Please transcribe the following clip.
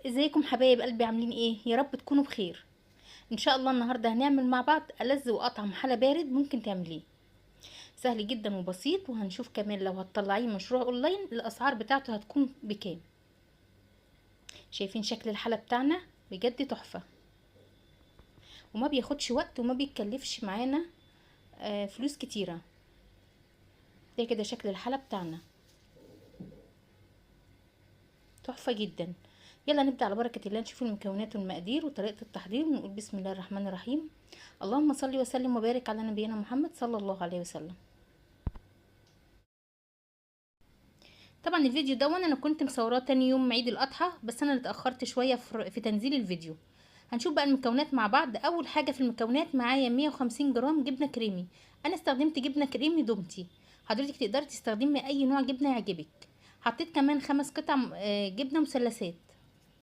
ازيكم حبايب قلبي، عاملين ايه؟ يا رب تكونوا بخير. ان شاء الله النهارده هنعمل مع بعض ألذ واطعم حلا بارد ممكن تعمليه، سهل جدا وبسيط. وهنشوف كمان لو هتطلعيه مشروع اونلاين الاسعار بتاعته هتكون بكام. شايفين شكل الحلا بتاعنا؟ بجد تحفة، وما بياخدش وقت وما بيتكلفش معانا فلوس كتيرة. ده كده شكل الحلا بتاعنا، تحفة جدا. يلا نبدأ على بركة الله، نشوف المكونات والمقادير وطريقة التحضير، ونقول بسم الله الرحمن الرحيم. اللهم صل وسلم وبارك على نبينا محمد صلى الله عليه وسلم. طبعا الفيديو ده انا كنت مصوراه تاني يوم عيد الاضحى، بس انا اللي اتاخرت شوية في تنزيل الفيديو. هنشوف بقى المكونات مع بعض. اول حاجة في المكونات معايا 150 جرام جبنه كريمي. انا استخدمت جبنه كريمي دومتي، حضرتك تقدري تستخدمي اي نوع جبنه يعجبك. حطيت كمان 5 قطع جبنه مثلثات.